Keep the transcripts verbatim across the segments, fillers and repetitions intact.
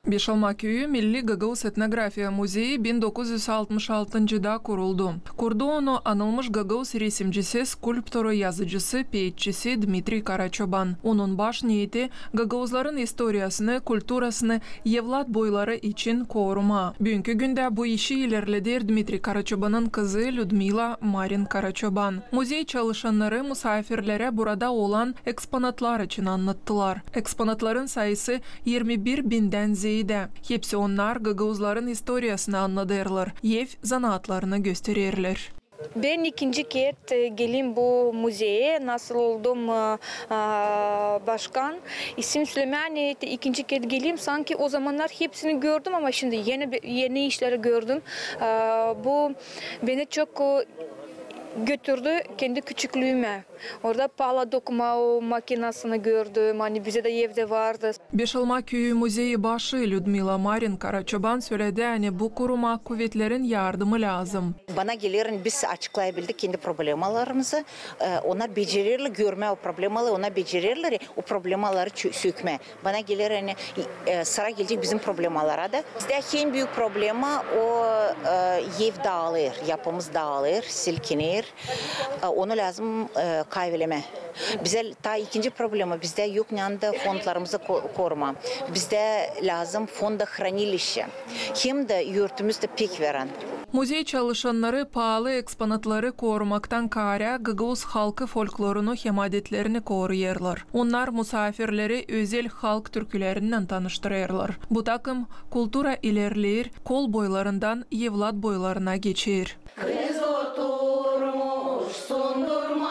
Beşalma küüyü Milli gagauz etnografiya muzeyi bin dokuz üz altmış altıncıda kuruldu. Kurdu onu anılmış gagauz resimcisi, skulptoru, yazıcısı, peetçisi Dmitriy Karaçoban. Onun baş neeti gagauzların istoriyasını, kulturasını evlat boyları için korumaa. Büünkü gündä bu işi ilerleder Dmitriy Karaçobanın kızı Lüdmila Marin Karaçoban. Muzey çalışannarı musaafirlerä burada olan eksponatlar için annattılar. Eksponatların sayısı irmi bir bindän zeedä. Hepsi onnar gagauzların istoriyasını annadêrlar, ev zanaatlarını göstererlär. Bän ikinci kert, e, gelim bu muzeye, nasıl oldum, e, e, başkan. İsim sölemää, ani ikinci kert gelim, sanki o zamannar hepsini gördüm, ama şindi eni, eni işleri gördüm. E, bu beni çok, e, götürdü kendi küçüklüümä. Orada pala dokuma o makinasını gördüm, ani bizdä dä evdä vardı. Beşalma küüyü muzeyi başı Lüdmila Marin Karaçoban söledi, ani bu kuruma kuvetlerin yardımı lääzım. Bana geler, ani biz açıklayabildik kendi problemalarımızı. E, onnar becererlär görmää o problemaları, onnar becererlär o problemaları çö-, sökmää. Bana geler, ani, e, sıra gelecek bizim problemalara da. Bizdä en büük problema o, e, ev daalêr, yapımız daalêr, silkiner. E, onu lääzım, e, kayvelemää. Bizä taa ikinci problema, bizdä yok nända fondlarımızı ko-, korumaa. Bizdä lääzım фондохранилище. Hem dä örtümüz dä pek veren. Muzey çalışannarı paalı eksponatları korumaktan kaarä gagauz halkı folklorunu hem adetlerini koruyêrlar. Onnar musaafirleri özel halk türkülerinnän tanıştırêrlar. Bu takım kultura ilerleer, kol boylarından evlat boylarına geçer. Kız oturmuş sundurmanın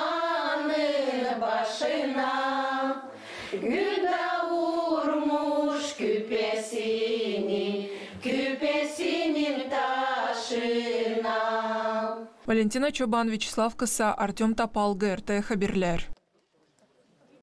başına, gün dä vurmuş küpesini küpesinin taşına. Valentina Çoban, Vyaçeslav Kısa, Artöm Topal, G R T Haberlär.